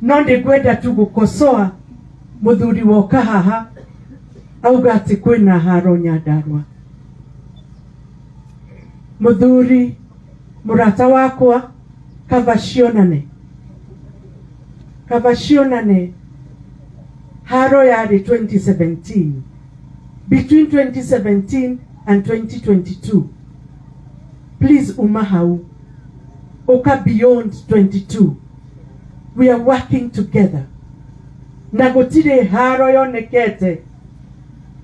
No nĩ ngwenda tu gũkosoa mũthuri woka haha auga atĩ kwĩna haro Nyandarua. Mũthuri mũrata wakwa, kaba cionane, kaba cionane. Haro yarĩ 2017, between 2017 and 2022. Please, uma hau uka beyond 22. We are working together na gũtirĩ haro yonekete,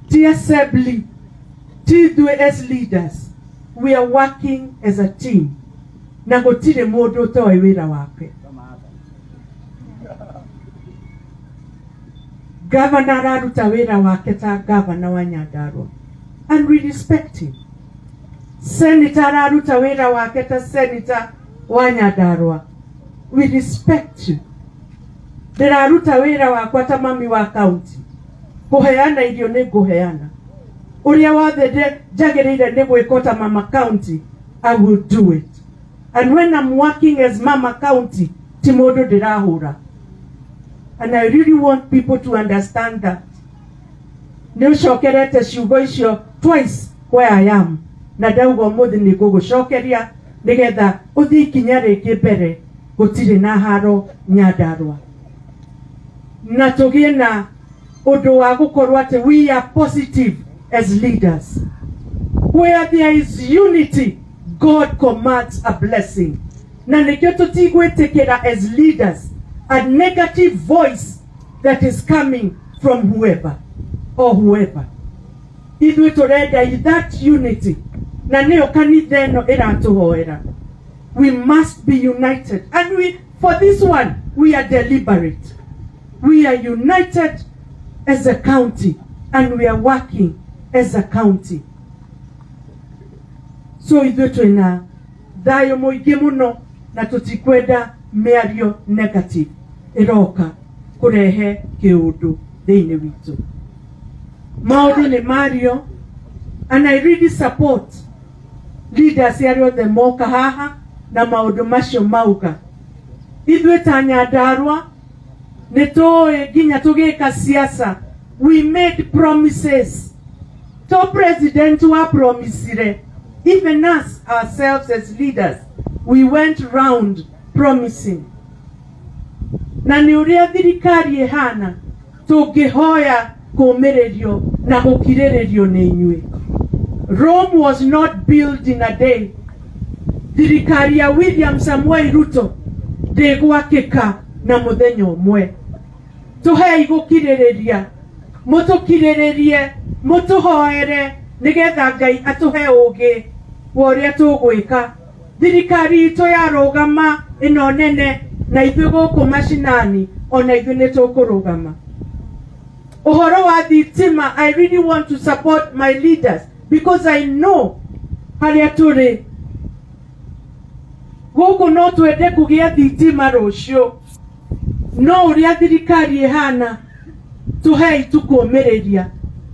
ti assembly, ti ithuĩ. As leaders, we are working as a team na gũtirĩ mũndũ ũtoĩ wĩra wake. Gavana araruta wĩra wake ta gavana wa Nyandarua and we respect him. Senator araruta wĩra wake ta senator wa Nyandarua, we respect you. Ndĩraruta wĩra wakwa ta mami wa county. Kũheana irio nĩ ngũheana, ũrĩa wothe njagĩrĩire nĩ gwĩka ta mama county, I will do it. And when I'm working as mama county, ti mũndũ ndĩrahũra, and I really want people to understand that. Nĩ ũcokerete ciugo icio twice where I am, na ndauga ũmũthĩ nĩ ngũgũcokeria nĩgetha ũthiĩ ikinya rĩngĩ mbere. Gũtirĩ na haro Nyandarua, na tũgĩe na ũndũ wa gũkorwo atĩ we are positive as leaders. Where there is unity, God commands a blessing, na nĩkĩo tũtigwĩtĩkĩra as leaders a negative voice that is coming from whoever or whoever. Ithuĩ tũrenda that unity, na nĩyo kanitha ĩno ĩratũhoera. We must be united, and we, for this one, we are deliberate. We are united as a county and we are working as a county. So ithuĩ twĩna thayũ mũingĩ mũno na tũtikwenda mĩario negative ĩroka kũrehe kĩũndũ thĩinĩ witũ. Maũndũ nĩ mario, and I really support leaders arĩa othe moka haha na maũndũ macio mauga. Ithuĩ ta Nyandarua nĩ tũĩ nginya tũgĩka siasa, we made promises. To president wa promisire, even us ourselves as leaders, we went round promising. Na nĩ ũrĩa thirikari ĩhana, tũngĩhoya kũmĩrĩrio na gũkirĩrĩrio nĩ inyuĩ. Rome was not built in a day. Thirikari ya William Samuel Ruto ndĩgwakĩka na mũthenya ũmwe. Tũhei gũkirĩrĩria, mũtũkirĩrĩrie, mũtũhoere nĩgetha Ngai atũhe ũgĩ wa ũrĩa tũgwĩka. Thirikari itũ yarũgama ĩno nene, na ithuĩ gũkũ macinani ona ithuĩ nĩ tũkũrũgama. Ũhoro wa thitima, I really want to support my leaders because I know harĩa tũrĩ gũkũ no twende kũgĩa thitima rũciũ, no ũrĩa thirikari ĩhana, tũhei tukũmĩrĩria.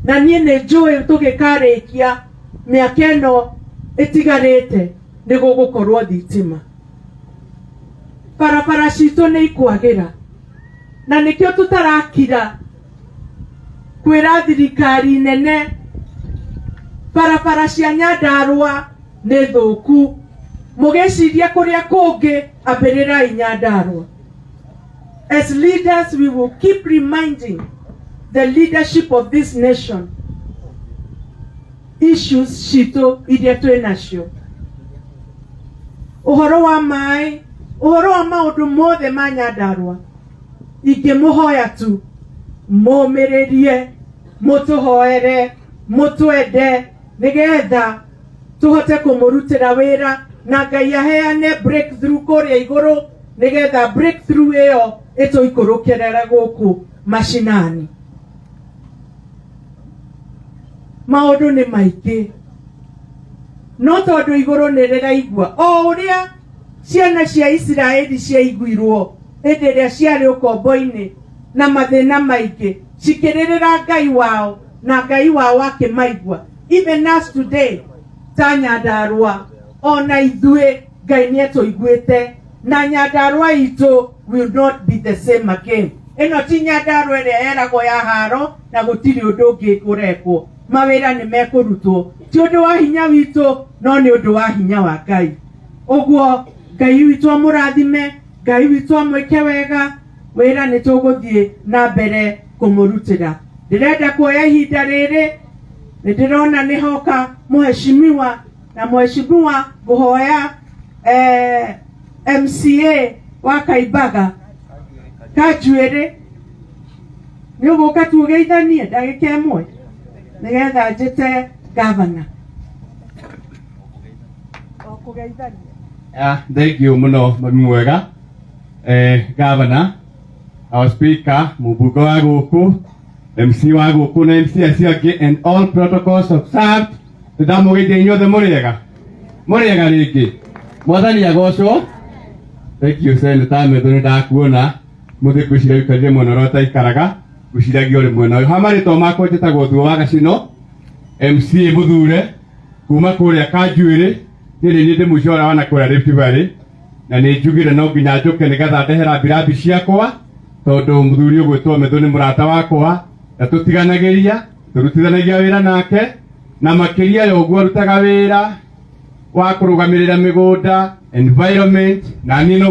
Na niĩ nĩ njũĩ tũgĩkarĩkia mĩaka ĩno ĩtigarĩte nĩ gũgũkorwo thitima. Barabara citũ nĩ ikwagĩra, na nĩkĩo tũtarakira kwĩra thirikari nene barabara cia Nyandarua nĩ thũku. Mũgĩciria kũrĩa kũngĩ, ambĩrĩrai Nyandarua. As leaders, we will keep reminding the leadership of this nation issues citũ iria twĩ nacio, ũhoro wa maĩ, ũhoro wa maũndũ mothe ma Nyandarua. Ingĩmũhoya tu mũmĩrĩrie, mũtũhoere, mũtwende nĩgetha tũhote kũmũrutĩra wĩra, na Ngai aheane breakthrough kũrĩa igũrũ nĩgetha breakthrough ĩyo ĩtũikũrũkĩrĩre gũkũ macinani. Maũndũ nĩ maingĩ, no tondũ igũrũ nĩ rĩraigua o ũrĩa ciana cia Isiraeli ciaiguirwo hĩndĩ ĩrĩa ciarĩ ũkombo-inĩ na mathĩna maingĩ, cikĩrĩrĩra Ngai wao na Ngai wao akĩmaigua. Even us today ta Nyandarua, ona ithuĩ Ngai nĩ atũiguĩte. Na Nyandarua itũ will not be the same again. Ĩno ti Nyandarua ĩrĩa yeragwo ya haro na gũtirĩ ũndũ ũngĩ ũrekwo. Mawĩra nĩ mekũrutwo, ti ũndũ wa hinya witũ, no nĩ ũndũ wa hinya wa Ngai. Ũguo Ngai witũ amũrathime, Ngai witũ amwĩke wega. Wĩra nĩ tũgũthiĩ na mbere kũmũrutĩra. Ndĩrenda kuoya ihinda rĩrĩ, nĩ ndĩrona nĩ hoka mũheshimiwa, na mũheshimiwa ngũhoya MCA wa Kaimbaga Kanjuĩrĩ nĩ ũgũka tugeithanie ndagĩka ĩmwe nĩgetha njĩte gavana o kũgeithania. Ah, thank you muno, mami mwega. Governor, our speaker, mũmbunge wa gũkũ, MC wa gũkũ na MC acio angĩ and all protocols observed. Ndamũgeithia inyuothe. Mũrĩega? Mũrĩega rĩngĩ? Mwathani agocwo. Thank you, Senator Methu, nĩ ndakuona mũthĩ. Ngwĩciria ũikarire mwena ũrĩa ũtaikaraga, ngwĩciragia ũrĩ mwena ũyũ. Ha marĩtwa makwa njĩtagwo Thuo wa Gacino, MCA mũthure kuma kũrĩa Kanjuĩrĩ. Niĩ nĩ niĩ ndĩ mũico ũrĩa wana kũrĩa Rift Valley, na nĩ njugire no nginya njũke nĩgetha ndehera mbirambi ciakwa, tondũ mũthuri ũgwĩtwo Methu nĩ mũrata wakwa na tũtiganagĩria, tũrutithanagia wĩra nake, na makĩria ya ũguo arutaga wĩra wa kũrũgamĩrĩra mĩgũnda, environment, na niĩ no